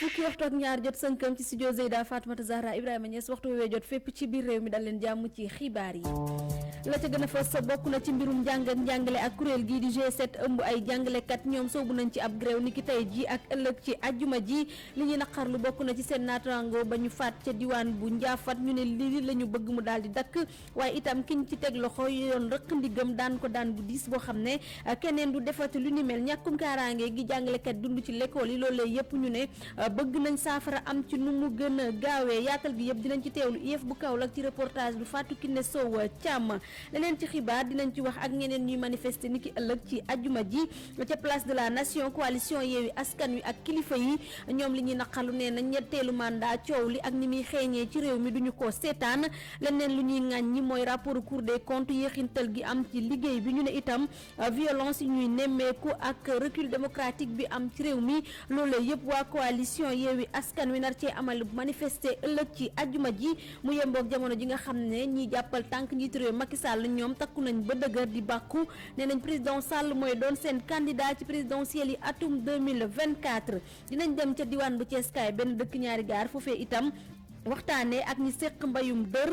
fukki waxtu ak ñaar jot sënkam ci studio Zeyda Fatoumata Zahra Ibrahima Niass waxtu woowee jot fépp ci biir réew mi dal leen jàmm ci xibaar yi. la ca gën a fës sa bokk na ci mbirum njàng ak njàngale ak kuréel gii di G7 ëmb ay jàngalekat ñoom soobu nañ ci ab gréew ni ki tey ji ak ëllëg ci ajjuma ji li ñuy naqarlu bokk na ci seen naataango ba ñu faat ca diwaan bu Njaafat ñu ne lii la ñu bëgg mu daal di dakk waaye itam kiñ ci teg loxo yoon rëq ndigam daan ko daan bu diis boo xam ne keneen du defati lu ni mel ñàkkum kaaraange gi jàngalekat dund ci l'école yi loolee yëpp ñu ne bëgg nañ saafara am ci nu mu gën a gaawee yaatal gi yëpp dinañ ci teewlu IEF bu Kaolack ci reportage bu Fatou Kiné Sow Thiam leneen ci xibaar dinañ ci wax ak ñeneen ñuy manifester ni ki ëllëg ci ajjuma ji ca place de la nation coalition Yewwi Askan Wi ak kilifa yi ñoom li ñuy naqalu nee na ñetteelu mandat coow li ak ni muy xeeñee ci réew mi duñu ko seetaan leneen lu ñuy ŋàññi mooy rapport Cour des comptes yéexintal gi am ci liggéey bi ñu ne itam violence yi ñuy nemmeeku ak recul démocratique bi am ci réew mi loolee yëpp waa coalition Yewwi Askan Wi nar cee amal manifester ëllëg ci ajjuma ji mu yemboog jamono ji nga xam ne ñiy jàppal tànk njiitu réew Macky Sall ñoom takku nañ ba dëgër di bàkku nee nañ président Sall mooy doon seen candidat ci présidentielle yi atum 2024 dinañ dem ca diwaan bu Thiès kaay benn dëkk ñaari gaar foofee itam waxtaanee ak ñi seq mbayum dër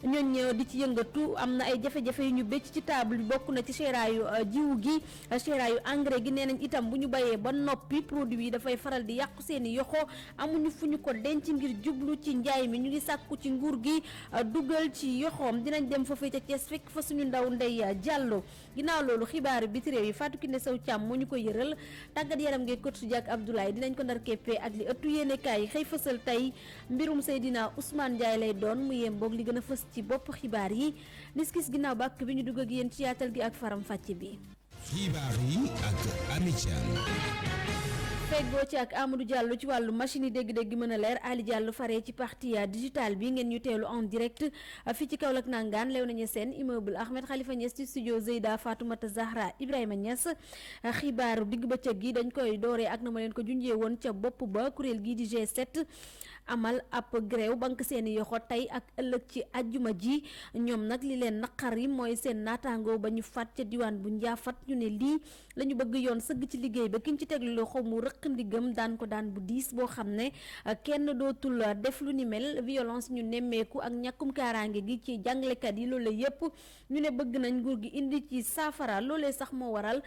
ñooñ di ci yëngatu am na ay jafe-jafe yu ñu bécc ci table bi bokk na ci seeraayu jiwu gi seeraayu engrais gi nee nañ itam bu ñu bayee ba noppi produit yi dafay faral di yàqu seeni yoxo amuñu fu ñu ko denc ngir jublu ci njaay mi ñu ngi sàkku ci nguur gi dugal ci yoxoom dinañ dem foofee ca Thiès fekk fa suñu ndaw Ndey Diallo ginnaaw loolu xibaaru biti réew yi Fatou Kiné Sow Thiam moo ñu ko yëral tàggat yaram ngeen coach Diak Abdoulaye dinañ ko ndar keppee ak li ëttu yéenekaay yi xëy fësal tey mbirum Seydina Ousmane Ndiaye lay doon mu yem boog li gën a fës ci bopp xibaar yi niskis ginnaaw bàkk bi ñu dugg ak yéen ci yaatal gi ak faram fàcce bi. xibaar yi ak Ami Thiam. feggoo ci ak Amadou Diallo ci wàllu machine yi dégg-dégg mën a leer Ali Diallo faree ci partie digital bi ngeen ñu teelu en direct fii ci Kaolack nangaan lew nañu seen immeuble Ahmed Khalifa Niass ci studio Zeyda Fatoumata Zahra Ibrahima Niass xibaaru digg bëccëg gi dañ koy dooree ak na ma leen ko junjee woon ca bopp ba kuréel gii di G7 amal ab gréew banque seeni yoxo tey ak ëllëg ci ajjuma ji ñoom nag li leen naqar yi mooy seen naataango ba ñu faat ca diwaan bu Njaafat ñu ne lii la ñu bëgg yoon sëgg ci liggéey ba kiñ ci teg loxo mu rëq ndigam daan ko daan bu diis boo xam ne kenn dootul def lu ni mel violence ñu nemmeeku ak ñàkkum kaaraange gi ci jàngalekat yi loolu yépp ñu ne bëgg nañ nguur gi indi ci saafara loolee sax moo waral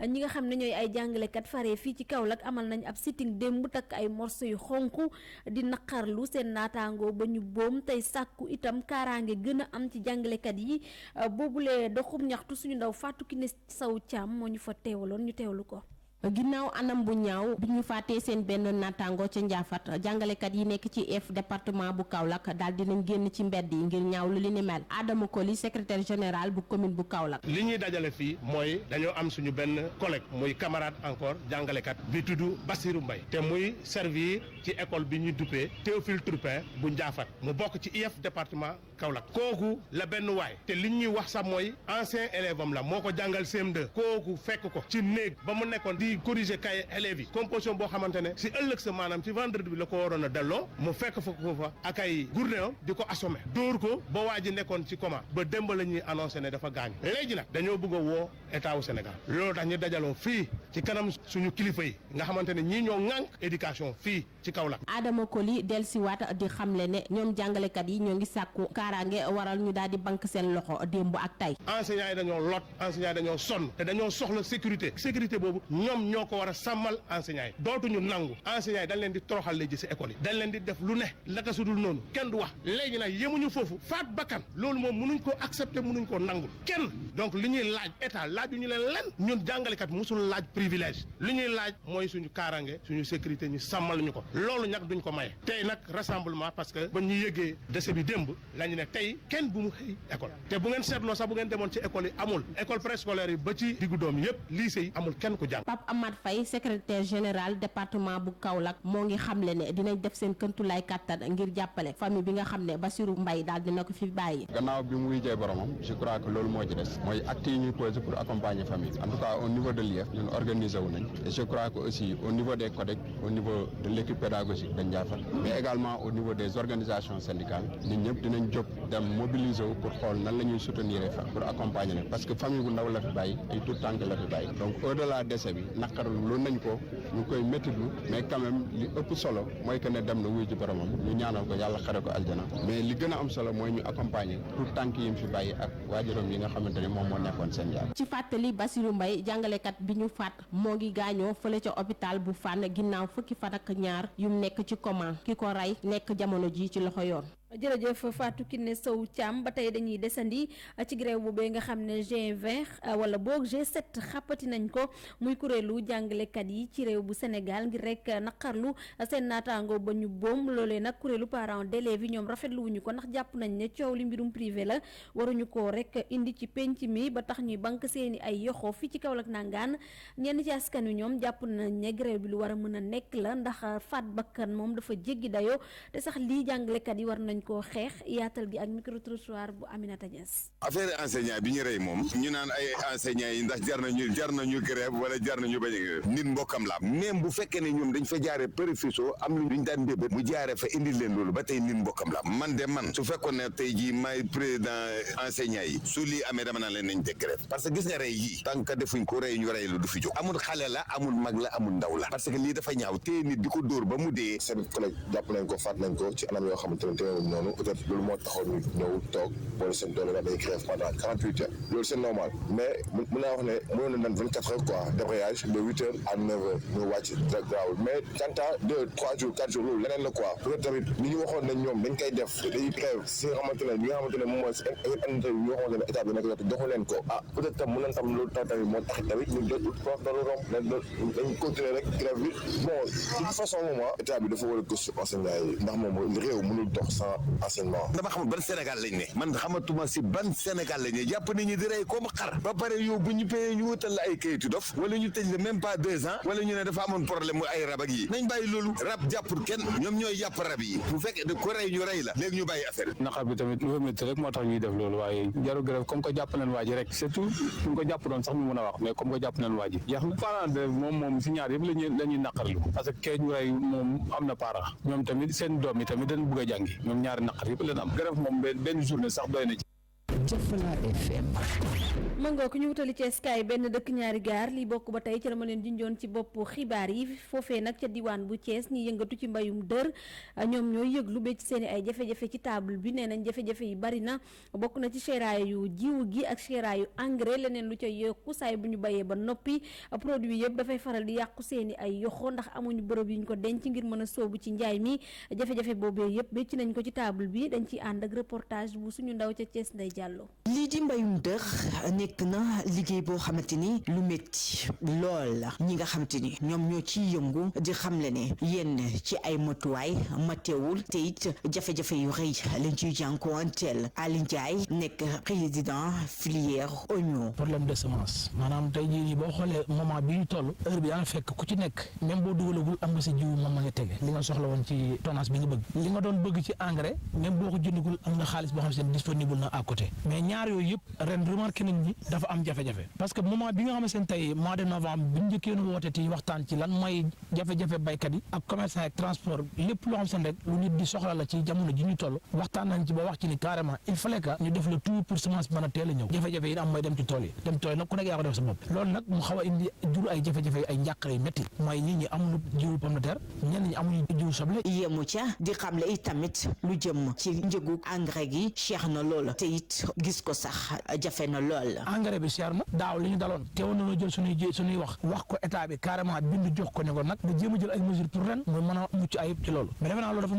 ñi nga xam ne ñooy ay jàngalekat faree fii ci Kaolack amal nañ ab sitting démb takk ay morceau yu xonq di naqarlu seen naataango ba ñu boom tey sàkku itam kaaraange gën a am ci jàngalekat yi boobulee doxum ñaxtu suñu ndaw Fatou Kiné Sow Thiam moo ñu fa teewaloon ñu teewlu ko. ginnaaw anam bu ñaaw bi ñu faatee seen benn naataango ca Njaafat jàngalekat yi nekk ci IEF département bu Kaolack daal dinañ génn ci mbedd yi ngir ñaaw lu li ni mel Adama Koli secrétaire général bu commune bu Kaolack. li ñuy dajale fii mooy dañoo am suñu benn collègue muy camarade encore jàngalekat bi tudd Bassirou Mbaye te muy servir ci école bi ñuy duppee Théophile Troupin bu Njaafat mu bokk ci IEF département Kaolack kooku la benn waay te li ñuy wax sax mooy ancien élève am la moo ko jàngal CM2 kooku fekk ko ci néeg ba mu nekkoon di corriger kay élèves yi composition boo xamante ne si ëllëg sa maanaam ci vendredi bi la ko waroon a delloo mu fekk fa ko fa ak ay gourdin di ko assommé dóor ko ba waa ji nekkoon ci coma ba démb la ñuy annoncé ne dafa gaañu léegi nag dañoo bëgg a woo état wu Sénégal loolu tax ñu dajaloo fii ci kanam suñu kilifa yi nga xamante ne ñii ñoo ŋànk éducation fii ci Kaolack. Adama Koli dellusiwaat di xamle ne ñoom jàngalekat yi ñoo ngi sàkku kaaraange waral ñu daal di bank seen loxo démb ak tey. enseignants yi dañoo lot enseignants yi dañoo sonn te dañoo soxla sécurité boobu ñoom ñoo ko war a sàmmal enseignants yi dootuñu nangu enseignants yi dañ leen di toroxal léegi ci école yi dañ leen di def lu ne laka sudul noonu kenn du wax léegi nag yemuñu foofu faat bakkan loolu moom mënuñ ko accepter mënuñ ko nangul kenn donc li ñuy laaj état laaju ñu leen len ñun jàngalekat musul laaj privilège li ñuy laaj mooy suñu kaaraange suñu sécurité ñu sàmmal ñu ko loolu nag duñ ko maye tey nag rassemblement parce que ba ñu yëgee décès bi démb la ñu ne tey kenn bu mu xëy école te bu ngeen seetloo sax bu ngeen demoon ci école yi amul école préscolaire yi ba ci diggu doom yëpp lycée yi amul kenn ku jàng. Pape Amad Faye secrétaire général département bu Kaolack moo ngi xamle ne dinañ def seen këntulaay kàttan ngir jàppale famille bi nga xam ne Bassirou Mbaye daal dina ko fi bàyyi. gannaaw bi mu wujjee boromam je crois que loolu moo ci des mooy actes yi ñuy poser pour accompagner famille en tout cas au niveau de l'IEF ñun organiser wu nañ et je crois que aussi au niveau des CODEC au niveau de l'équipe pédagogique de Ndiaffate mais également au niveau des organisations syndicales nit ñëpp dinañ jóg dem mobiliser wu pour xool nan la ñuy soutenir pour accompagner leen parce que famille bu ndaw la fi bàyyi ay tout tànk la fi bàyyi donc au delà décès bi naqarlu nañ ko ñu koy méttitlu mais quand même li ëpp solo mooy que ne dem na wuy ji boromam ñu ñaanal ko yàlla xare ko aljana mais li gën a am solo mooy ñu accompagner tout tànk yi mu fi bàyyi ak waajuram yi nga xamante ne moom moo nekkoon seen yaay. ci fàttali Bassirou Mbaye jàngalekat bi ñu faat moo ngi gaañoo fële ca hôpital bu Fann ginnaaw fukki fan ak ñaar yu nekk ci coma ki ko rey nekk jamono ji ci loxo yoon. jërëjëf Fatou Kiné Sow Thiam ba tey dañuy desandi ci grève boobee nga xam ne G20 wala boog G7 xàppati nañ ko muy kuréelu jàngalekat yi ci réew bu Sénégal ngir rek naqarlu seen naataango ba ñu boom loolee nag kuréelu parents d'élèves yi ñoom rafetlu wuñu ko ndax jàpp nañ ne coow li mbirum privé la waruñu ko rek indi ci penc mi ba tax ñuy bank seeni ay yoxo fii ci Kaolack nangaan ñenn ci askan wi ñoom jàpp nañ ne grève bi lu war a mën a nekk la ndax faat bakkan moom dafa jéggi dayoo te sax lii jàngalekat yi war nañ koo xeex yaatal gi ak micro trottoir bu Aminata Niass. affaire enseignant bi ñu rey moom ñu naan ay enseignants yi ndax jar nañu grève wala jar nañu bañ a grève nit mbokkam la même bu fekkee ne ñoom dañ fa jaaree préfiso am lu ñu daan mbébét mu jaaree fa indi leen loolu ba tey nit mbokkam la man su fekkoon ne tey jii may président enseignants yi su lii amee dama naan leen nañ def grève parce que gis nga rey yii tant que defuñ ko rey ñu rey lu du fi jóg amul xale la amul mag la amul ndaw la parce que lii dafa ñaaw téye nit di ko dóor ba mu dee seen collègue jàpp nañ ko faat nañ ko ci anam yoo xamante ne teewul noonu peut-être loolu moo taxaw ñu ñëw toog boole seen doole daal day grève pendant 48 heures loolu c'est normal mais mën naa wax ne mënoon na 24 heures quoi débrayage de 8 heures à 9 heures ñu wàcc grawul mais quant à 2 3 jours 4 jours loolu leneen la quoi peut-être tamit ni ñu waxoon ne ñoom dañ koy def dañuy grève si nga xamante ne ñi nga xamante ne moom mooy indité bi ñoo xamante ne état bi nekk joxu leen ko peut-être tam mën nañ tam loolu tax tamit moo tax tamit ñu doon romb dañ continuer rek grève bi bon de toute façon moment état bi dafa war a gëstu enseignant yi ndax moom réew mënul dox sans enseignement. dama xamul ban Sénégal lañ ne man xamatuma si ban Sénégal lañ ne jàpp nañu di rey comme xar ba pare yow bu ñu payee ñu wutal la ay kayitu dof wala ñu tëj la même pas 2 ans wala ñu ne dafa amoon problème mu ay rab ak yi nañ bàyyi loolu rab jàppul kenn ñoom ñooy jàpp rab yi bu fekkee ko rey ñu rey la léegi ñu bàyyi affaire naqar bi tamit lu fa métti rek moo tax ñuy def loolu waaye jaru grève comme que jàpp nañ waa ji rek c'est tout suñ ko jàpp doon sax ñu mën a wax mais comme que jàpp nañ waa ji jeex na parent de moom si ñaar yëpp lañuy naqarlu parce que kee ñu rey moom am na parent ñoom tamit seen doom yi tamit dañ bëgg a jàngi ñoom ñaari naqar yëpp leen am grève moom benn journée sax doy na ci. Jafala FM. mangoo ko ñu wutali ci Sky benn dëkk ñaari gaar li bokk ba tey ci la ma leen junjoon ci bopp xibaar yi foofee nag ca diwaan bu Thiès ñi yëngatu ci mbayum dër ñoom ñooy yëglu be ci seeni ay jafe-jafe ci table bi nee nañ jafe-jafe yi bari na bokk na ci seeraayu jiwu gi ak seeraayu engrais leneen lu ca yokku saay bu ñu bayee ba noppi produit yëpp dafay faral di yàqu seeni ay yoxo ndax amuñu bërëb yu ñu ko denc ngir mën a soobu ci njaay mi jafe-jafe boobee yëpp becc nañ ko ci table bi dañ ciy ànd ak reportage bu suñu ndaw ca Thiès Ndeye Diallo. lii di mbayum dër nekk na liggéey boo xamante ni lu métti lool la ñi nga xamante ni ñoom ñoo ciy yëngu di xamle ne yenn ci ay matuwaay mateewul te it jafe-jafe yu rëy lañ ciy jànkuwanteel Ali Ndiaye nekk président filière oignon. problème de semence maanaam tey jii nii boo xoolee moment bi ñu toll heure bi daan fekk ku ci nekk même boo dugalagul am nga sa jiwu moom ma nga tege li nga soxla woon ci tonnage bi nga bëgg li nga doon bëgg ci engrais même boo ko jëndagul am nga xaalis boo xam ne disponible na à côté mais ñaar yooyu yëpp ren remarqué nañ ni dafa am jafe-jafe parce que moment bi nga xamante ne tey mois de novembre bi ñu njëkkee woote ti waxtaan ci lan mooy jafe-jafe baykat yi ak commerçant ak transport lépp loo xam ne rek lu nit di soxla la ci jamono ji ñu toll waxtaan nañ ci ba wax ci ni carrément il fallait que ñu def le tout pour semence bi mën a teel a ñëw jafe-jafe yi am mooy dem ci tool yi nag ku nekk yaa ko def sa bopp loolu nag mu xaw a indi jur ay jafe-jafe ay njàqare yu métti mooy nit ñi amuñu jiwu pomme de terre ñenn ñi amuñu jiwu soble yemu ca di xamle it tamit lu jëm ci njëgu engrais gi cher na lool te it gis ko sax jafe na lool. engrais bi cher na daaw li ñu daloon teewoon nañoo jël suñuy wax ko état bi carrément bind jox ko ne ko nag nga jéem a jël ay mesures pour ren mu mën a mucc ayib ci loolu mais defe naa loolu dafa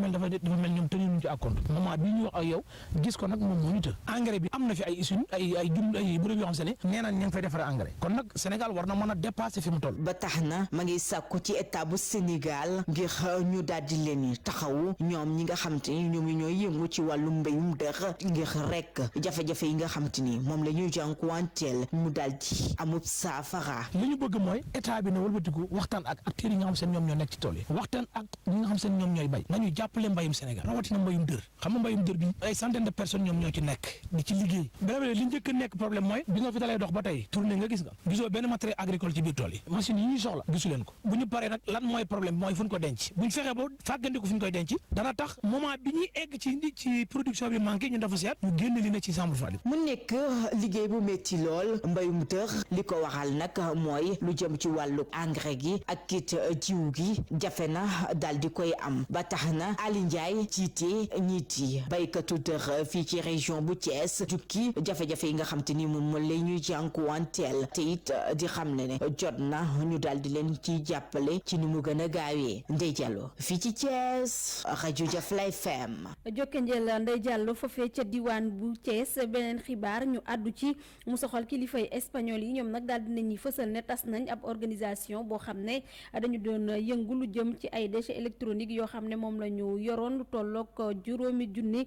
mel ñoom tenir ñu ci compte moment bii ñu wax ak yow gis ko nag moom moo ñu të engrais bi am na fi ay usines ay bërëb yoo xam se ne nee nañ ña ngi fay defaree engrais kon nag Sénégal war na mën a dépasser fi mu toll. ba tax na ma ngi sàkku ci état bu Sénégal ngir ñu daal di leen taxawu ñoom ñi nga xam te ni ñoom ñooy yëngu ci wàllu mbéyum dër ngir rek jafe-jafe yi nga xam te ni moom la ñuy jànkuwanteel mu daal di amub saafara. li ñu bëgg mooy état bi ne wëlbatiku waxtaan ak acteurs yi nga xam seen ñoom ñoo nekk ci tool yi waxtaan ak ñi nga xam seen ñoom ñooy bay nañu jàppale mbayum Sénégal rawatina mbayum dër xam nga mbayum dër bi ay centaine de personnes ñoom ñoo ci nekk di ci liggéey beneen li njëkk a nekk problème mooy bi nga fi dalee dox ba tey tourné nga gis nga gisoo benn matériel agricole ci biir tool yi machines yi ñuy soxla gisu leen ko bu ñu paree nag lan mooy problème mooy fu ñu ko denc bu ñu fexee ba fàggandiku fu ñu koy denc dana tax moment bi ñuy egg ci production bi manqué ñun dafa seet ñu génn li ne ci chambre Fadi. mu nekk liggéey bu métti lool mbayum tër li ko waral nag mooy lu jëm ci wàllu engrais gi ak kit jiw gi jafe na daal di koy am ba tax na Ali Ndiaye jiite ñiit yi baykatu tër fii ci région bu Thiès jukki jafe-jafe yi nga xam te ni moom la ñuy jànkuwanteel te it di xam ne jot na ñu daal di leen ci jàppale ci ni mu gën a gaawee Ndeye Diallo fii ci Thiès rajo Jaflay FM. jokke njël Ndeye Diallo foofee ca diwaan bu Thiès beneen xibaar ñu àddu ci mu soxal kilifay espagnol yi ñoom nag daal dinañuy fësal ne tas nañ ab organisation boo xam ne dañu doon yëngu lu jëm ci ay déchets électroniques yoo xam ne moom la ñu yoroon lu tolloog 5,000 junni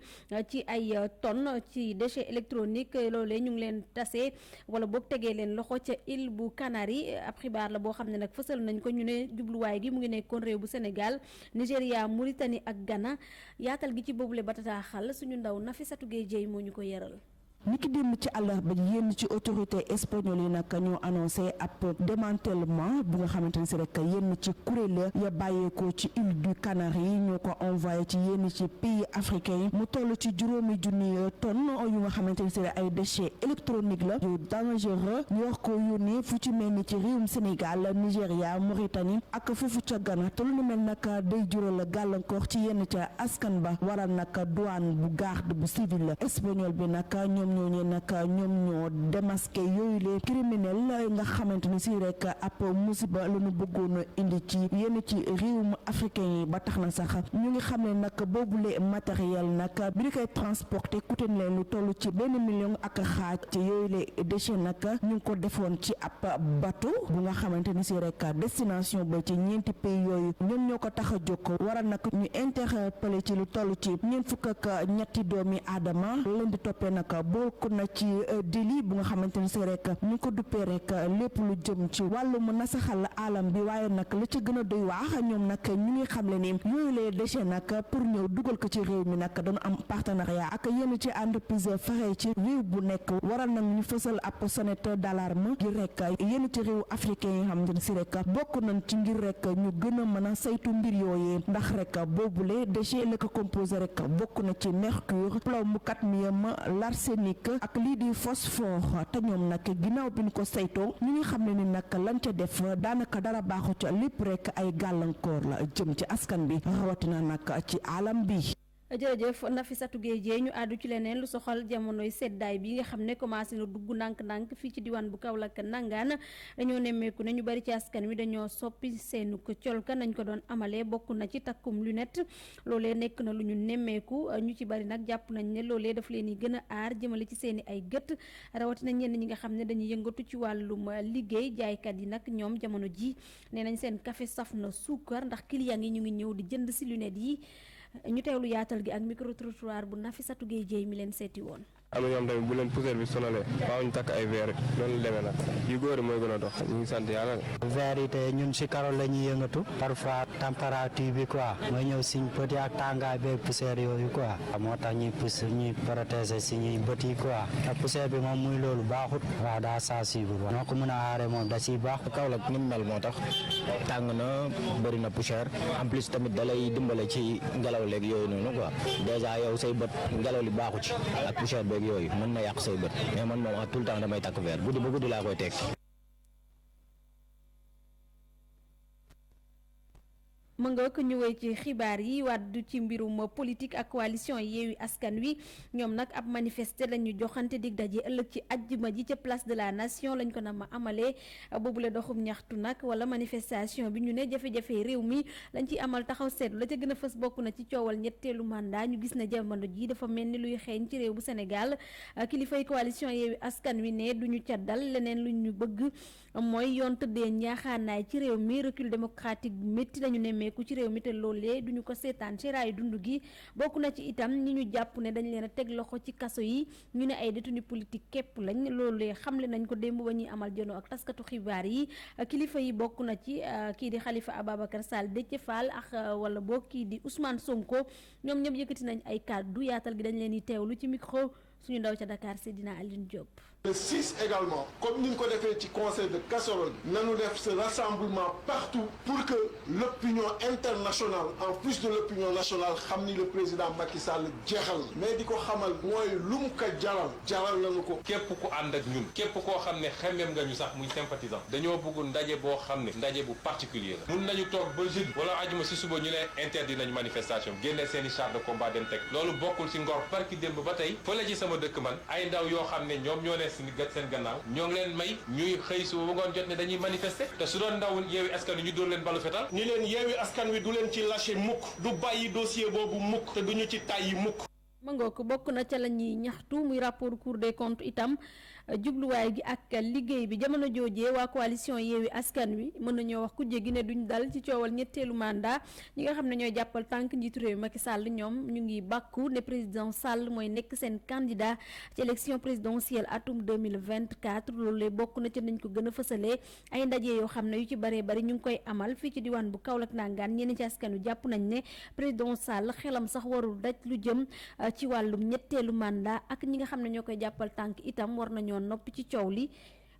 ci ay tonnes ci déchets électroniques loolee ñu ngi leen tasee wala boog tegee leen loxo ca île bu Canaries ab xibaar la boo xam ne nag fësal nañ ko ñu ne jubluwaay gi mu ngi nekkoon réew bu Sénégal Nigéria Mauritanie ak Ghana yaatal gi ci boobule bataaxal suñu ndaw Nafissatou Gueye moo ñu ko yeral. niki démb ci àllarba yenn ci autorité espagnole yi nag ñoo annoncé ab démantèlement bu nga xamante ni si rek yenn ci kuréel ya bàyyeekoo ci île du Canaries ñoo ko envoyé ci yenn ci pays africains yi mu toll ci 5,000 tonnes yu nga xamante ni si rek ay déchets électroniques la yu dangereux ñu wax ko yónnee fu ci mel ni ci réewum Sénégal Nigéria Mauritanie ak foofu ca Ghana te lu ni mel nag day jural gàllankoor ci yenn ca askan ba waral nag douane bu garde bu civil espagnol bi nag ñoom ñoo démasqué yooyu les criminels nga xamante ni si rek ab musiba la ñu bëggoon indi ci yenn ci réewum africain yi ba tax na sax ñu ngi xam ne nag boobule matériel nag bi ñu koy transporté coûté leen lu toll ci 1 million ak xaaj ci yooyu les déchets nag ñu ngi ko defoon ci ab bateau bu nga xamante ni si rek destination ba ci ñeenti pays yooyu ñoom ñoo ko tax a jóg waral nag ñu interpellé ci lu toll ci 23 doomi aadama leen di toppee nag bokk na ci délit bu nga xamante ni si rek ñu ko duppee rek lépp lu jëm ci wàllum nasaxal alam bi waaye nag la ci gën a doy waax ñoom nag ñu ngi xamle ni yooyu les déchets nag pour ñëw dugal ko ci réew mi nag dañu am partenariat ak yenn ci entreprise fare ci réew bu nekk waral nag ñu fësal ab sonnette d'alarme ngir rek yenn ci réew africain yi xamante ni si rek bokk nañ ci ngir rek ñu gën a mën a saytu mbir yooyee ndax rek boobule déchet la ko composé rek bokk na ci mercure plomb cadmium l'arsenic ak lii di phosphore te ñoom nag ginnaaw bi ñu ko saytoo ñu ngi xam ne ni nag lan ca def daanaka dara baaxu ca lépp rek ay gàllankoor la jëm ci askan bi rawatina nag ci alam bi. jërëjëf Nafissatou Gueye ñu àddu ci leneen lu soxal jamonoy seddaay bi nga xam ne commencé na dugg ndànk-ndànk fii ci diwaan bu Kaolack nangaan dañoo nemmeeku ne ñu bari ci askan wi dañoo soppi seenu ko colka nañ ko doon amalee bokk na ci takkum lunette loolee nekk na lu ñu nemmeeku ñu ci bari nag jàpp nañ ne loolee daf leen di gën a aar jëmale ci seeni ay gët rawatina ñenn ñi nga xam ne dañuy yëngatu ci wàllum liggéey jaaykat yi nag ñoom jamono ji nee nañ seen café saf na suukar ndax client yi ñu ngi ñëw di jënd si lunette yi ñu teewlu yaatal gi ak micro trottoir bu Nafissatou Gueye mi leen seeti woon. am na ñoom tamit bu leen poussière bi sonalee waaw ñu takk ay verre loolu demee nag yu góor yi mooy gën a dox ñu ngi sant yàlla. verre yi te ñun si karo la ñuy yëngatu parfois température bi quoi mooy ñëw siñ bët yi ak tàngaay beeg poussière yooyu quoi moo tax ñuy ñuy protéger si ñuy bët yi quoi te poussière bi moom muy loolu baaxut waaw daa sensible ba noo ko mën a aaree moom da siy baax. Kaolack ni mu mel moo tax tàng na bëri na poussière en plus tamit da lay dimbale ci ngelaw léeg yooyu noonu quoi déjà yow say bët ngelaw li baaxu ci ak poussière beeg yooyu mën na yàq say bët mais man moom tout le temps damay takk verre guddi ba guddi laa koy teg. mën nga ko ñëwee ci xibaar yi wàddu ci mbirum politique ak coalition Yewwi Askan Wi ñoom nag ab manifester lañu joxante dig daje ëllëg ci àjjuma ji ca place de la nation lañ ko na ma amalee boobule doxum ñaxtu nag wala manifestation bi ñu ne jafe-jafe réew mi lañ ci amal taxaw seetlu la ca gën a fës bokk na ci coowal ñetteelu mandat ñu gis na jamono ji dafa mel ni luy xeeñ ci réew bu Sénégal kilifay coalition Yewwi Askan Wi ne duñu ca dal leneen lu ñu bëgg mooy yoon tëddee njaaxaanaay ci réew mi recul démocratique métti lañu nemmeeku ci réew mi te loolee duñu ko seetaan ci raayu dund gi bokk na ci itam ñi ñu jàpp ne dañ leen a teg loxo ci kaso yi ñu ne ay détenu politique képp lañ loolee xamle nañ ko démb ba ñuy amal jono ak taskatu xibaar yi kilifa yi bokk na ci kii di Khalifa Ababacar Sall Déthié Fall ak wala boo kii di Ousmane Sonko ñoom ñëpp yëkkati nañ ay kàddu yaatal gi dañ leen di teewlu ci micro suñu ndaw ca Dakar Seydina Aline Diop. Le 6 également, comme nous avons fait le conseil de casserole, nous avons fait ce rassemblement partout pour que l'opinion internationale, en plus de l'opinion nationale, xamni le président Macky Sall jeexal mais di ko xamal mooy lu mu ko jaral nañu ko. képp ku ànd ak ñun képp koo xam ne xemmeem nga ñu sax muy sympathisant dañoo bëgg ndaje boo xam ne ndaje bu particulier la mun nañu toog ba jeudi wala ajuma si suba ñu ne interdit nañu manifestation génne seen i char de combat dem teg loolu bokkul si ngor barki démb ba tey fële ci sama dëkk man ay ndaw yoo xam ne ñoom ñoo ne seen gannaaw ñoo ngi leen may ñuy xëy su ba ngoon jot ne dañuy manifester te su doon ndaw Yewwi Askan Wi ñu dóor leen balu fetal ñu leen Yewwi Askan Wi du leen ci lâché mukk du bàyyi dossier boobu mukk te duñu ci tàyyi mukk. ma ngoog bokk na ca la ñuy ñaxtu muy rapport Cour des comptes itam jubluwaay gi ak liggéey bi jamono joojee waa coalition Yewwi Askan Wi mën nañoo wax kujje gi ne duñ dal ci coowal ñetteelu mandat ñi nga xam ne ñooy jàppal tànk njiitu réew mi Macky Sall ñoom ñu ngi bàkku ne président Sall mooy nekk seen candidat ci élection présidentielle atum 2024 loolu bokk na ci nañ ko gën a fësalee ay ndaje yoo xam ne yu ci baree bari ñu ngi koy amal fii ci diwaan bu Kaolack nangaan ñeneen ci askan wi jàpp nañ ne président Sall xelam sax warul daj lu jëm ci wàllum ñetteelu mandat ak ñi nga xam ne ñoo koy jàppal tànk itam war nañoo noppi ci coow li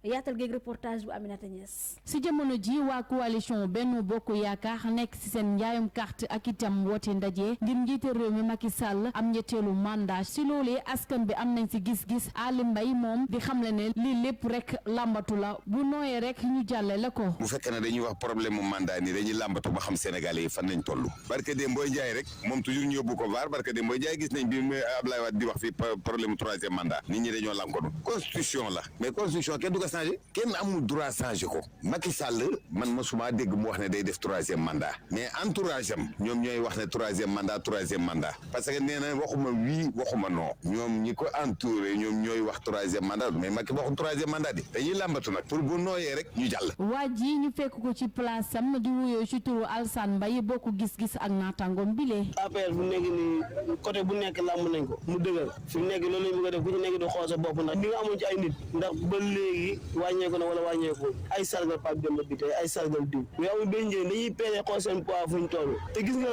yaatal géeg reportage bu Aminata Niass. si jamono ji waa coalition Benno Bokk Yaakaar nekk si seen njaayum carte ak itam woote ndaje ngir njiital réew mi Macky Sall am ñetteelu mandat si loolee askan bi am nañ si gis-gis Ali Mbaye moom di xamle ne lii lépp rek làmbatu la bu nooyee rek ñu jàlle la ko. bu fekkee ne dañuy wax problème mu mandat ni dañuy làmbatu ba xam Sénégalais yi fan nañ toll barke dem booy jaay rek moom toujours ñu yóbbu ko vaar barke dem booy jaay gis nañ bi Abdoulaye Wade di wax fi problème troisième mandat nit ñi dañoo lànkonu constitution la mais constitution kenn du ko changé kenn amul droit changé ko Macky Sall man mosuma dégg mu wax ne day def troisième mandat mais entourage am ñoom ñooy wax ne troisième mandat parce que nee na waxuma oui waxuma non ñoom ñi ko entouré ñoom ñooy wax troisième mandat mais Macky waxul troisième mandat di dañuy làmbatu nag pour bu nooyee rek ñu jàll. waa ji ñu fekk ko ci place am di wuyoo ci turu Alsane Mbaye bokk gis-gis ak naataangoom bile. APR bu nekk nii côté bu nekk làmb nañ ko mu dëgër fi mu nekk loolu lañ bëgg a def ku ci nekk di xool sa bopp ndax li nga amoon ci ay nit ndax ba léegi wàññeeku na wala wàññeeku ay sargal Pape Demba bi tey ay sargal diw mais amul benn njëriñ dañuy peere xool seen poids fu ñu toll te gis nga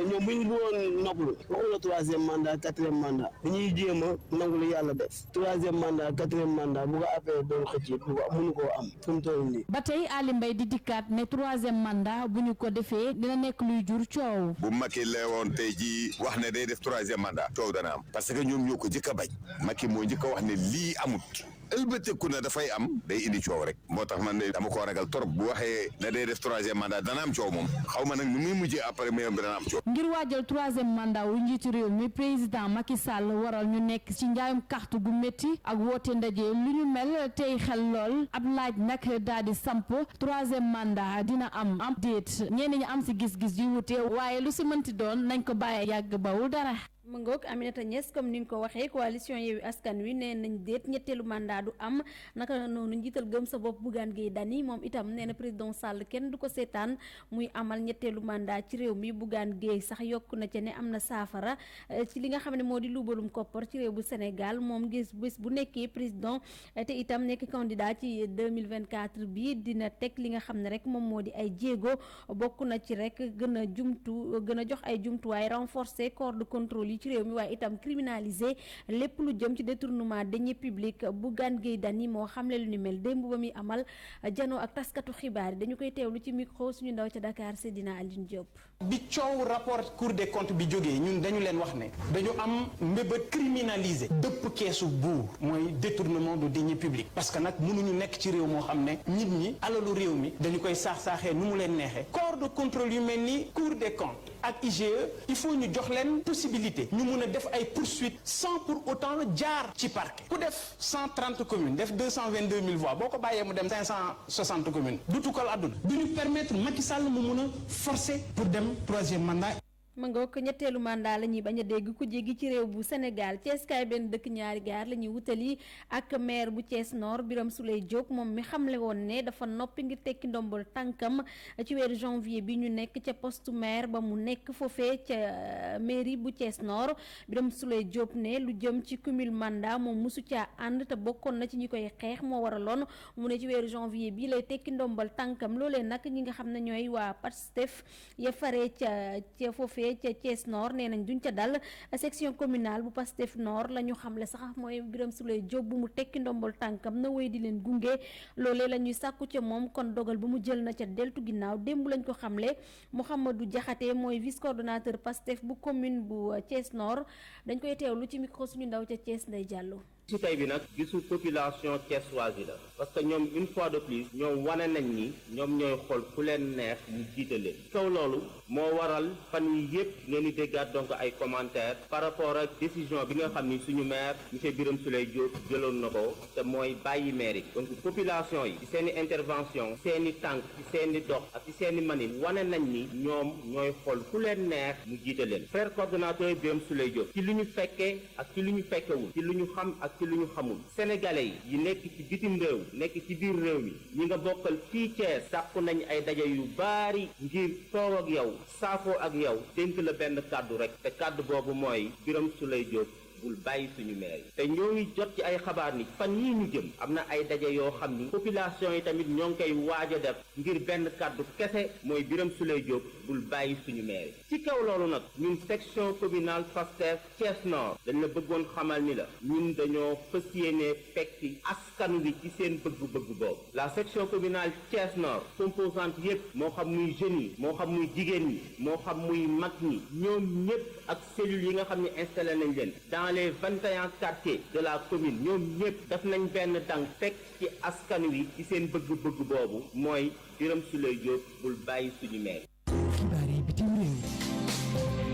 ñoom bu ñu bëggoon noppalu waxu la troisième mandat quatrième mandat dañuy jéem a nangu lu yàlla def troisième mandat quatrième mandat bu ko APR doon xëcc bu ko mënu koo am fu mu toll nii. ba tey Ali Mbaye di dikkaat ne troisième mandat bu ñu ko defee dina nekk luy jur coow. bu Macky la woon tey jii wax ne day def troisième mandat coow dana am parce que ñoom ñoo ko njëkk a bañ Macky moo njëkk a wax ne lii amut. ëlbateeku na dafay am day indi coow rek moo tax man de dama ko ragal trop bu waxee ne day def troisième mandat dana am coow moom xaw ma nag ni muy mujjee après mais dana am coow. ngir waajal troisième mandat wu njiitu réew mi président Macky Sall waral ñu nekk ci njaayum carte gu métti ak woote ndaje lu ñu mel tey xel lool ab laaj nag daal di samp troisième mandat dina am déet ñenn ñi am si gis-gis yu wute waaye lu si mënti doon nañ ko bàyyi yàgg bawul dara. ma ngoog Aminata Niass comme ni nga ko waxee coalition Yewwi Askan Wi nee nañ déet ñetteelu mandat du am naka noonu njiital gëm sa bopp Bougane Gueye Dany moom itam nee na président Sall kenn du ko seetaan muy amal ñetteelu mandat ci réew mi Bougane Gueye sax yokku na ca ne am na saafara ci li nga xam ne moo di luubalum koppar ci réew bu Sénégal moom gis bés bu nekkee président te itam nekk candidat ci 2024 bi dina teg li nga xam ne rek moom moo di ay jéego bokk na ci rek gën a jox ay jumtuwaay renforcer corps de contrôle ci réew mi waaye itam criminaliser lépp lu jëm ci détournement deniers publics Bougane Gueye Dany moo xamle lu ni mel démb ba muy amal janoo ak taskatu xibaar yi dañu koy teewlu ci micro suñu ndaw ca Dakar Seydina Aline Diop. bi coow rapport Cour des comptes bi jógee ñun dañu leen wax ne dañu am mbébét criminaliser dëpp keesu buur mooy détournement de deniers publics parce que nag mënuñu nekk ci réew moo xam ne nit ñi alalu réew mi dañu koy saax-saaxee nu mu leen neexee corps de contrôle yu mel ni Cour des comptes ak IGE il faut ñu jox leen possibilité ñu mun a def ay poursuites sans pour autant jaar ci parquet ku def 130 communes def 222 000 voix boo ko bàyyee mu dem 560 communes du tukkal àdduna du ñu permettre Macky Sall mu mun a forcer pour dem troisième mandat. ma nga ko ñetteelu mandat la ñuy bañ a dégg ku jéggi ci réew bu Sénégal Thiès kaay benn dëkk ñaari gaar la ñuy wutali ak maire bu Thiès Nord Birame Souleye Diop moom mi xamle woon ne dafa noppi ngir tekki ndombol tànkam ci weeru janvier bi ñu nekk ca poste maire ba mu nekk foofee ca mairie bu Thiès Nord Birame Souleye Diop ne lu jëm ci cumul mandat moom mosu caa ànd te bokkoon na ci ñi koy xeex moo waraloon mu ne ci weeru janvier bi lay tekki ndombol tànkam loolee nag ñi nga xam ne ñooy waa Pastef ya faree ca foofee foofee ca Thiès Nord nee nañ duñ ca dal section communale bu Pastef Nord la ñu xamle sax mooy Birame Souleye Diop bu mu tekki ndombol tànkam na wéy di leen gunge loolee la ñuy sàkku ca moom kon dogal bu mu jël na ca deltu ginnaaw démb lañ ko xamle Mouhamadou Diakhaté mooy vice coordonnateur Pastef bu commune bu Thiès Nord dañ koy teewlu ci micro suñu ndaw ca Thiès Ndeye Diallo. gisu tey bi nag gisu population thiessoise yi la parce que ñoom une fois de plus ñoom wane nañ ni ñoom ñooy xool ku leen neex ñu jiite leen kaw loolu moo waral fan yi yëpp ngeen di déggaat donc ay commentaires par rapport ak décision bi nga xam ni suñu maire monsieur Birame Souleye Diop jëloon na ko te mooy bàyyi maire yi donc population yi ci seen i intervention seen i tànk ci seen i dox ak ci seen i manin wane nañ ni ñoom ñooy xool ku leen neex mu jiite leen frère coordonnateur Birame Souleye Diop ci lu ñu fekkee ak ci lu ñu fekkewul ci lu ñu xam ak ci lu ñu xamul sénégalais yi nekk ci bitim réew nekk ci biir réew mi ñi nga bokkal fii Thiès sàkku nañ ay daje yu baari ngir toog ak yow saafoo ak yow dénk la benn kàddu rek te kàddu boobu mooy Birame Souleye Diop bul bàyyi suñu maire yi te ñoo ngi jot ci ay xabaar ni fan yii ñu jëm am na ay daje yoo xam ni population yi tamit ñoo ngi koy waaj a def ngir benn kàddu kese mooy Birame Souleye Diop bul bàyyi suñu maire yi ci kaw loolu nag ñun section communale Pastef Thiès Nord dañ la bëggoon xamal ni la ñun dañoo fas yéene fekki askan wi ci seen bëgg-bëgg boobu la section communale Thiès Nord composante yépp moo xam muy jeunes yi moo xam muy jigéen ñi moo xam muy mag ñi ñoom ñépp ak cellules yi nga xam ne installé nañ leen dans les 21 quartiers de la commune ñoom ñëpp def nañ benn dang fekk ci askan wi ci seen bëgg-bëgg boobu mooy Birame Souleye Diop bul bàyyi suñu maire. xibaar yi bitim réew.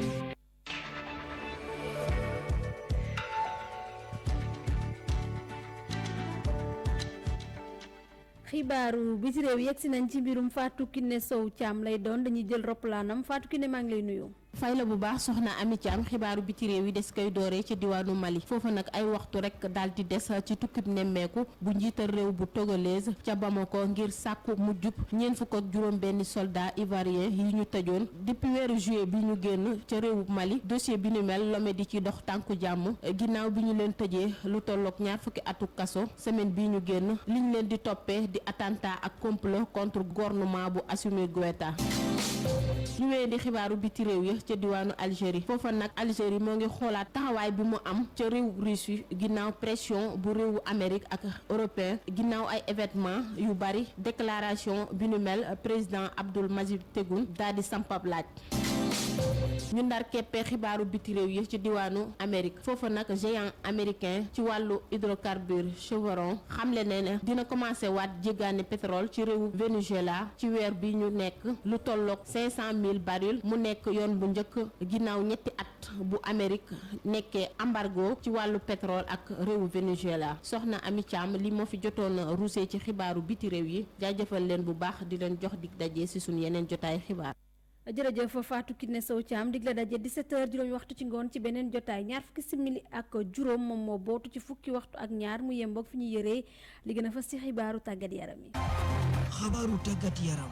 xibaaru biti réew yegsi nañ ci mbirum Fatou Kiné Sow Thiam lay doon dañuy jël roplaanam Fatou Kiné maa ngi lay nuyu. fay la bu baax soxna Ami Thiam xibaaru biti réew yi des koy dooree ci diwaanu Mali foofa nag ay waxtu rek daal di des ci tukkib nemmeeku bu njiital réew bu togolaise ca Bamako ngir sàkku mujjub ñeent fukk ak juróom benn soldat ivoirien yi ñu tëjoon depuis weeru juillet bi ñu génn ca réewu Mali dossier bi ñu mel lome di ci dox tànku jàmm ginnaaw bi ñu leen tëjee lu tolloog ñaar fukki atu kaso semaine bi ñu génn liñ leen di toppee di attentat ak complot contre gouvernement bu Assimi Goïta ñu wéy di xibaaru biti réew ya ca diwaanu Algérie foofa nag Algérie moo ngi xoolaat taxawaay bi mu am ca réew Russie ginnaaw pression bu réewu Amérique ak européen ginnaaw ay événement yu bari déclaration bi nu mel président Abdul Majid Tebboune daal di sampab laaj ñu ndar keppee xibaaru biti réew yi ci diwaanu Amérique foofa nag géant américain ci wàllu hydrocarbure Chevron xamle ne ne dina commencé waat jéggaani pétrole ci réewu Venezuela ci weer bi ñu nekk lu tolloog 500 000 barils mu nekk yoon bu njëkk ginnaaw ñetti at bu Amérique nekkee embargo ci wàllu pétrole ak réewu Venezuela soxna Ami Thiam li moo fi jotoon ruusee ci xibaaru biti réew yi jaajëfal leen bu baax di leen jox dig daje ci suñu yeneen jotaay xibaar. jërëjëf Fatou Kiné Sow Thiam dig la daje 17h juróomi waxtu ci ngoon ci beneen jotaay ñaar fukki simili ak juróom moom moo bootu ci fukki waxtu ak ñaar mu yemboog fi ñu yëree li gën a fas ci xibaaru tàggat yaram yi. xabaaru tàggat yaram.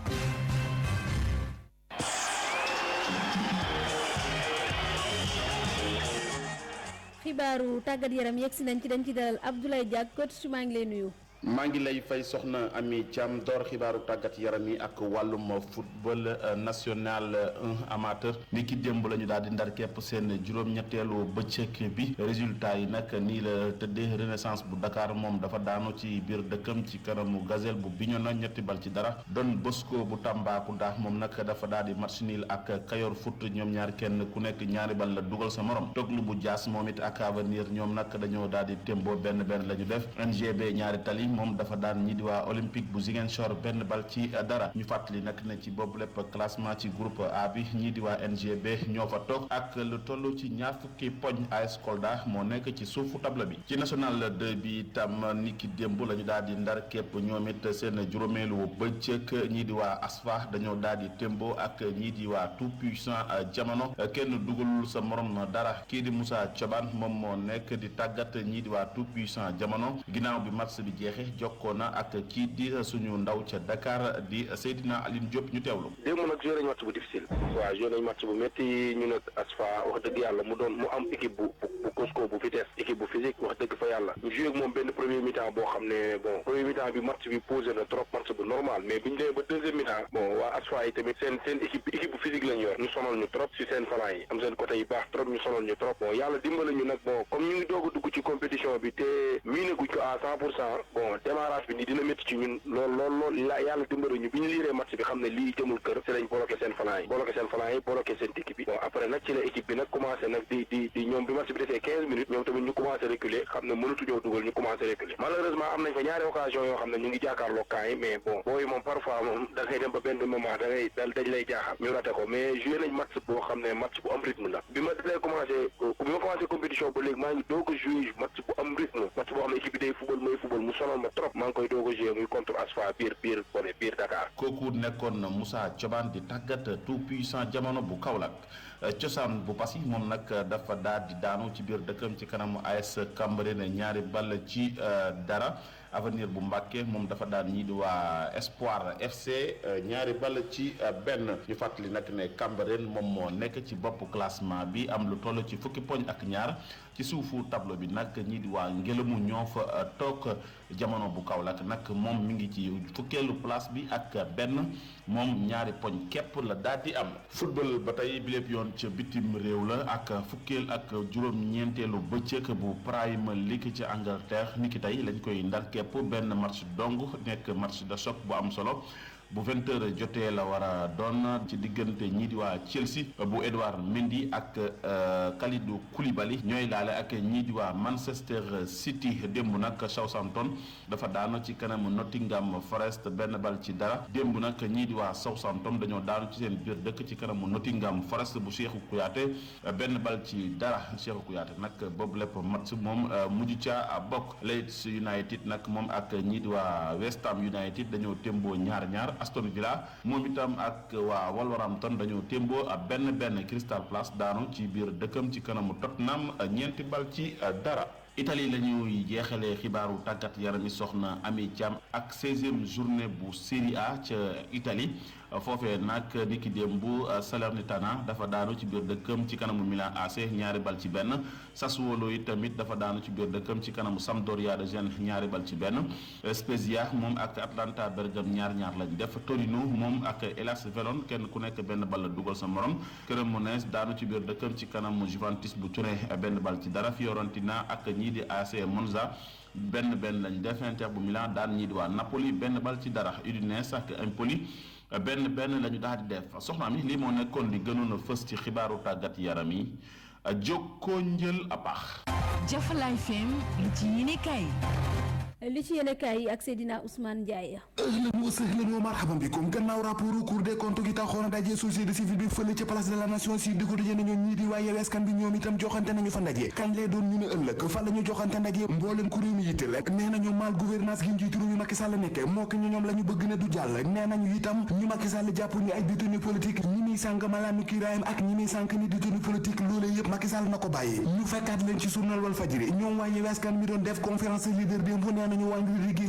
xibaaru tàggat yaram yegsi nañ ci dañ ci dalal Abdoulaye Diack coach maa ngi lay nuyu. maa ngi lay fay soxna Ami Thiam door xibaaru tàggat yaram yi ak wàllum football national 1 amateur ni ki démb la ñu daal di ndar képp seen juróom-ñetteelu bëccëg bi résultat yi nag nii la tëddee Renaissance bu Dakar moom dafa daanu ci biir dëkkam ci kanamu Gazelle bu Bignona 3-0 Don Bosco bu Tambacounda moom nag dafa daal di match nul ak Kayor Foot ñoom ñaar kenn ku nekk ñaari bal la dugal sa morom Toglu bu Diass moom it ak Avenir ñoom nag dañoo daal di témboo benn la ñu def NGB ñaari tali moom dafa daan ñi di waa Olympique bu Ziguinchor benn bal ci dara ñu fàttali nag ne ci boobu lépp classement ci groupe A bi ñii di waa NGB ñoo fa toog ak lu toll ci ñaar fukki poñ AS Kolda moo nekk ci suufu table bi ci national 2 bi itam niki démb la ñu daal di ndar képp ñoom it seen juróomeelu bëccëg ñii di waa ASFA dañoo daal di témbo ak ñii di waa tout puissant jamono kenn dugalul sa morom dara kii di Moussa Thioban moom moo nekk di tàggat ñii di waa tout puissant jamono ginnaaw bi match bi jeexee jeexe jokkoo na ak kii di suñu ndaw ca Dakar di Seydina Aline Diop ñu teewlu. démb nag joué nañu match bu difficile. waaw joué nañu match bu métti ñu nag ASFA wax dëgg yàlla mu am équipe bu costaud bu vitesse équipe bu physique wax dëgg fa yàlla ñu joué ak moom benn premier mi-temps boo xam ne bon premier mi-temps bi match bi posé na trop match bu normal mais biñu demee ba deuxième mi-temps bon waa ASFA yi tamit seen équipe bu physique lañu yor ñu sonal ñu trop si seen flanc yi am seen côté yi baax trop ñu sonal ñu trop bon yàlla dimbali ñu nag bon comme ñu ngi doog a dugg ci compétition bi te miine guñ ko à 100% bon démarrage bi nii dina métti ci ñun lool yàlla dimbali ñu bi ñu liiree match bi xam ne lii jëmul kër si lañ bloqué seen flanc yi bloqué seen équipe bi bon après nag ci la équipe bi nag commencé nag di ñoom bi match bi defee 15 minutes ñoom tamit ñu commencé reculer xam ne mënatuñoo dugal ñu commencé reculer malheureusement am nañ fa ñaari occasion yoo xam ne ñu ngi jàkkaarloo camp yi mais bon booyu moom parfois moom da ngay dem ba benn moment dañ lay jaaxal ñu raté ko mais joué nañ match boo xam ne match bu am rythme la bi ma commencé compétition ba léegi maa ngi doog a joué match bu am rythme match boo xam ne équipe bi day football mooy football mu sonal ma trop maa ngi koy doog a joué muy contre ASFA biir Dakar. kooku nekkoon Moussa Thioban di tàggat tout puissant jamono bu Kaolack cosaan bu Passy moom nag dafa daal di daanu ci biir dëkkam ci kanamu AS Cambérène ñaari ball ci dara. avenir bu Mbàkke moom dafa daan ñii di waa Espoir FC ñaari ball ci benn ñu fàttali nag ne Cambérène moom moo nekk ci bopp classement bi am lu toll ci fukki poñ ak ñaar ci suufu tableau bi nag ñii di waa Ngelamu ñoo fa toog jamono bu Kaolack nag moom mi ngi ci fukkeelu place bi ak benn moom ñaari poñ képp la daal di am. football ba tey bi lépp yoon ca bitim réew la ak fukkeel ak juróom-ñeenteelu bëccëg bu Premier League ci Angleterre niki tey lañ koy ndar képp benn match dong nekk match de choc bu am solo bu 20h jotee la war a doon ci diggante ñii di waa Chelsea bu Edouard Mendy ak Kalidou Koulibaly ñooy laale ak ñii di waa Manchester City démb nag Southampton dafa daanu ci kanamu Nottingham Forest benn bal ci dara démb nag ñii di waa Southampton dañoo daanu ci seen biir dëkk ci kanamu Nottingham Forest bu Cheikhou Kouyaté benn bal ci dara Cheikhou Kouyaté nag boobu lépp match moom mujj ca bokk Leeds United nag moom ak ñii di waa West Ham United dañoo témboo ñaar Aston Villa moom itam ak waa Wolverhampton dañoo témboo benn Crystal Palace daanu ci biir dëkkam ci kanamu Tottenham ñeenti bal ci dara. Italie la ñuy jeexalee xibaaru tàggat yaram yi soxna Ami Thiam ak 16e journée bu Serie A ca Italie foofee nag niki démb Salernitana dafa daanu ci biir dëkkam ci kanamu Milan AC ñaari bal ci benn Sassuolo yi tamit dafa daanu ci biir dëkkam ci kanamu Sampdoria de Gênes ñaari bal ci benn Spezia moom ak Atalanta Bergame ñaar lañ def Torino moom ak Hellas Verona kenn ku nekk benn bal la dugal sa morom Cremonese daanu ci biir dëkkam ci kanamu Juventus bu Turin benn bal ci dara Fiorentina ak ñii di AC Monza benn lañ def Inter bu Milan daan ñii di waa Napoli benn bal ci dara Udinese ak Empoli benn la ñu daal di def soxna mi lii moo nekkoon li gënoon a fës ci xibaaru tàggat yaram yi jokkoo njël a baax. Jafalaay FM li ci yéene kay. li ci yéene kaay yi ak Seydina Ousmane Ndiaye. ahlan wa sahlan wa marhaban bikum gannaaw rapport Cour des comptes gi taxoon a daje société civile bi fële ca place de la nation si di ko dajee nañu ñii di waaye Yewwi Askan bi ñoom itam joxante nañu fa ndaje kañ lay doon ñu ne ëllëg fa la ñu joxante ndaje mbooleen ku réew mi yitteel rek nee nañu mal gouvernance gi njiitu réew mi Macky Sall nekke moo ki ñu ñoom la ñu bëgg ne du jàll nee nañu itam ñu Macky Sall jàpp ñu ay détenu politique ñi muy sànk malaanu kiraayam ak ñi muy sànk ni détenu politique loolee yëpp Macky Sall na ko bàyyi ñu fekkaat leen ci journal Walfadjri ñoom waaye Yewwi Askan mi doon def conférence leader démb nee nañu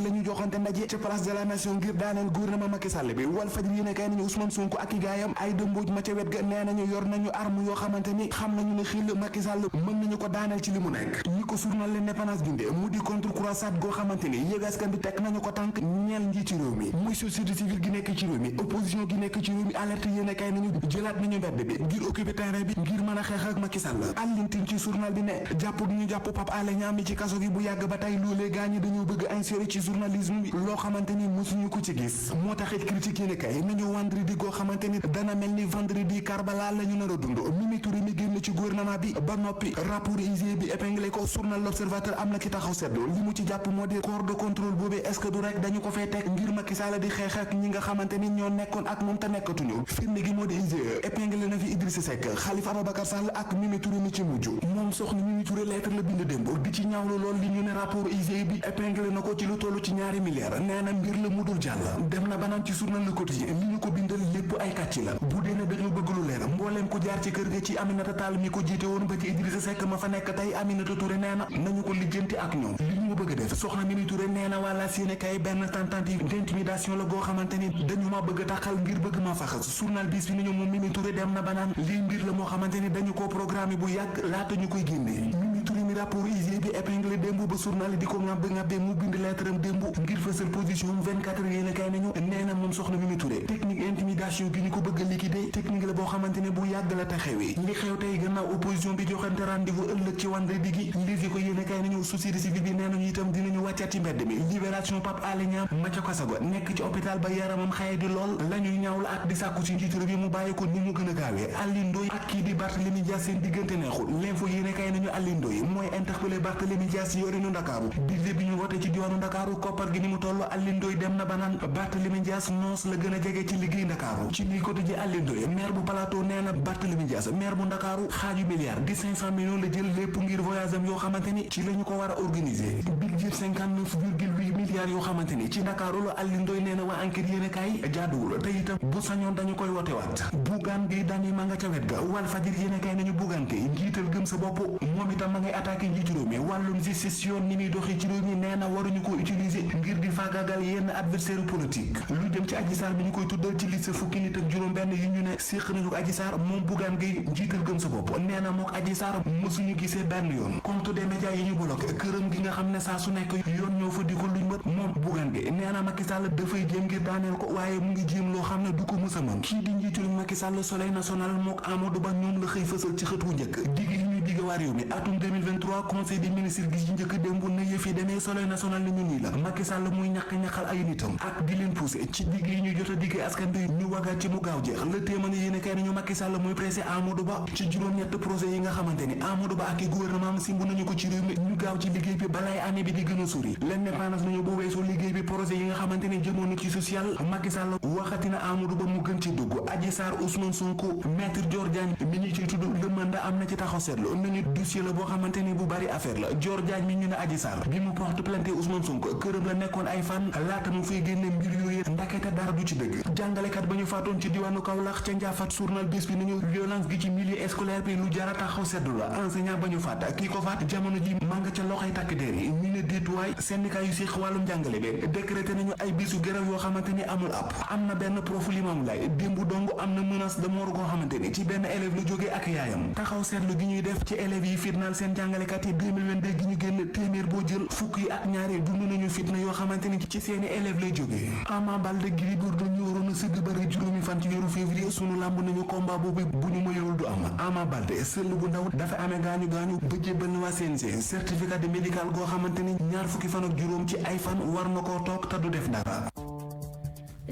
la ñu joxante ndaje ca place de la nation ngir daaneel gouvernement Macky Sall bi Walfadjri yéene kay nañu Ousmane Sonko ak i gaayam ay dëmbooj ma ca wet ga nee nañu yor nañu arme yoo xamante ni xam nañu ne xil Macky Sall mën nañu ko daaneel ci li mu nekk ñi ko journal L'Indépendance bindee mu di contre croisade goo xamante ni Yewwi Askan bi teg nañu ko tànk ñeel nji ci réew mi muy société civile gi nekk ci réew mi opposition gi nekk ci réew mi alerte yéene kay nañu jëlaat nañu mbedd bi ngir occuper terrain bi ngir mën a xeex ak Macky Sall allintin ci journal bi ne jàpp ñu jàpp Pape Alé Niang mi ci kaso gi bu yàgg ba tey loolee gaañi dañoo bëgg insérer ci journalisme bi loo xamante ni mosuñu ko ci gis moo taxit critique yéene kay nañu vendredi goo xamante ni dana mel ni vendredi Karbala la ñu nar a dund Mimi Touré mi génn ci gouvernement bi ba noppi rapport IGE bi épinglé ko journal L'Observateur am na ki taxaw seetlu li mu ci jàpp moo di corps de contrôle boobee est-ce que du rek dañu ko fay teg ngir Macky Sall di xeex ak ñi nga xamante ni ñoo nekkoon ak moom te nekkatuñu firnde gi moo di IGE épinglé na fi Idrissa Seck Khalifa Ababacar Sall ak Mimi Touré mi ci mujj moom soxna Mimi Touré lettre la bind démb di ci ñaawlu lool li ñu ne rapport IGE bi épinglé na ko ci lu toll ci $2 milliards nee na mbir la mu dul jàll dem na banaan ci journal Le Quotidien li ñu ko bindal lépp ay kàcci la bu dee ne dañoo bëgg lu leer mbooleem ko jaar ci kër ga ci Aminata Tall mi ko jiite woon ba ci Idrissa Seck ma fa nekk tey Aminata Touré nee na nañu ko lijjanti ak ñoom li ñu bëgg a def soxna Mimi Touré nee na wala séene kay benn tentative d'intimidation la goo xamante ni dañu ma bëgg a taxal ngir bëgg ma faxas journal bis bi nañu moom Mimi Touré dem na banaan lii mbir la moo xamante ni dañu ko programme bu yàgg laata ñu koy génnee Mimi Touré mi rapport IGE bi épinglé démb ba journal di ko ŋàbbe mu bind lettre am démb ngir fësal position 24 heures yéen a kay nañu nee na moom soxna Mimi Touré technique intimidation gi ñu ko bëgg a liquider technique la boo xamante ne bu yàgg la te xewee li xew tey gannaaw opposition bi joxante rendez-vous ëllëg ci vendredi gi lisi ko yéen a kay nañu société civile bi nee nañu itam dinañu wàccaat ci mbedd mi libération Pape Alé Niang ma ca Kasago nekk ci hôpital ba yaramam xaye di lool la ñuy ñaawlu ak di sàkku ci njiitu réew bi mu bàyyi ko ni mu gën a gaawee Alioune Ndoye ak kii di Barthélémy Dias seen diggante neexul l'info yéen a kay nañu Alioune Ndoye mooy interpellé Barthélémy Dias yorinu Ndakaaru budget bi ñu voté ci diwaanu Ndakaaru koppar gi ni mu toll Alioune Ndoye dem na ba naan Barthélémy Dias noos la gën a jege ci liggéey Ndakaaru ci lii côté ji Alioune Ndoye maire bu Plateau nee na Barthélémy Dias maire bu Ndakaaru xaaju milliard di 500 millions la jël lépp ngir voyage am yoo xamante ni ci la ñu ko war a organiser budget 59,8 milliards yoo xamante ni ci Ndakaaru la Alioune Ndoye nee na waa enquête yéen a kaay jaaduwul te itam bu sañoon dañu koy wote waat Bougane Gueye Dany ma nga ca wet ga Walfadjri yéen a kaay nañu Bougane Gueye njiital gëm sa bopp moom itam ma ngay attaqué njiitu réew mi wàllum justice yoon ni muy doxee ci réew mi nee na waruñu ko utiliser ngir di faagaagal yenn adversaire politique lu jëm ci Adji Sarr bi ñu koy tuddal ci liste fukki nit ak juróom-benn yi ñu ne séq nañu ko Adji Sarr moom Bougane Gueye njiital gëm sa bopp nee na mook Adji Sarr mësuñu gisee benn yoon compte des médias yi ñu bloqué këram gi nga xam ne saa su nekk yoon ñoo fa di ko luñ bët moom Bougane Gueye nee na Macky Sall dafay jéem ngir daaneel ko waaye mu ngi jéem loo xam ne du ko mës a mën kii di njiitul Macky Sall Soleil national mook Amadou Ba ñoom la xëy fësal ci xët wu njëkk digg yi ñuy digg waa réew mi atum 2023 conseil des ministres gi ci njëkk démb na yëf yi demee Soleil national ni ñu nii la Macky Sall muy ñaqal ay nitam ak di leen poussé ci digg yi ñu jot a digg askan bi ñu wagaat ci mu gaaw jeex la téeméer yéen kay nañu Macky Sall muy pressé Amadou Ba ci juróom-ñett projet yi nga xamante ni Amadou Ba ak i gouvernement simbu nañu ko ci réew mi ñu gaaw ci liggéey bi balaay année bi di gën a sori l'indépendance nañu bu weesoo liggéey bi projet yi nga xamante ni jëmoon na ci social Macky Sall waxati na Amadou Ba mu gën ci dugg Adji Sarr Ousmane Sonko maître Dior Diagne mi ñu ciy tudd le mandat am na ci taxaw seetlu nañu dossier la boo xamante ni bu bari affaire la Dior Diagne mi ñu ne Adji Sarr bi mu porte plainte Ousmane Sonko këram la nekkoon ay fan laata mu fay génne mbir yooyu ndakete dara du ci dëgg jàngalekat ba ñu faatoon ci diwaanu Kaolack ca Ndiafat journal bés bi nañu violence gi ci milieu scolaire bi lu jara taxaw seetlu la enseignant ba ñu faat kii ko faat jamono ji ma nga ca loxoy takk der yi ñu ne déetuwaay syndicat yu séq wàllum jàngale bi décrété nañu ay bisu grève yoo xamante ni amul ab am na benn profu limam lay démb dong am na menace de mort goo xamante ni ci benn élève la jógee ak yaayam taxaw seetlu gi ñuy def ci élèves yi fitnaal seen jàngalekat yi 2022 gi ñu génn téeméer boo jël fukk yi ak ñaari dund nañu fitna yoo xamante ni ci seeni élèves lay jógee Ama Baldé Gris Bordeaux ñu waroon a sëgg bëri juróomi fan ci weeru février sunu làmb nañu combat boobu bu ñu mayewul du am Ama Baldé sëll bu ndaw dafa amee gaañu ba jébbal na waa CNG certificat de médical goo xamante ni ñaar fukki fan ak juróom ci ay fan war na koo toog te du def dara.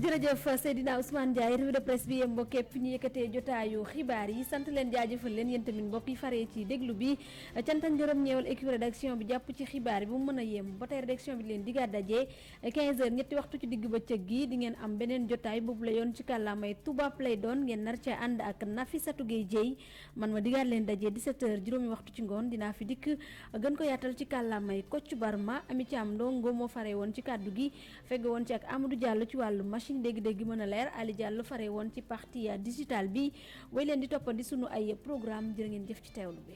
jërëjëf Seydina Ousmane Ndiaye revue de presse bi yem mbokk yëpp ñu yëkkatee jotaayu xibaar yi sant leen jaajëfal leen yéen tamit mbokk yi faree ci déglu bi cant ak ngërëm ñeewal équipe rédaction bi jàpp ci xibaar yi bu mu mën a yem ba tey rédaction bi leen diggaat daje 15h ñetti waxtu ci digg bëccëg gi di ngeen am beneen jotaay boobu la yoon ci kàllaamay tubaab lay doon ngeen nar ca ànd ak Nafissatou Gueye Dieye man ma diggaat leen daje 17h juróomi waxtu ci ngoon dinaa fi dikk gën ko yaatal ci kàllaamay Kocc Barma Ami Thiam Ndongo moo fare woon ci kàddu gi fegg woon ci ak Amadou Diallo ci wàllu machine dégg-dégg mën a leer Ali Diallo fare woon ci partie digital bi way leen di toppandi sunu ay programme jërë ngeen jëf ci teewlu bi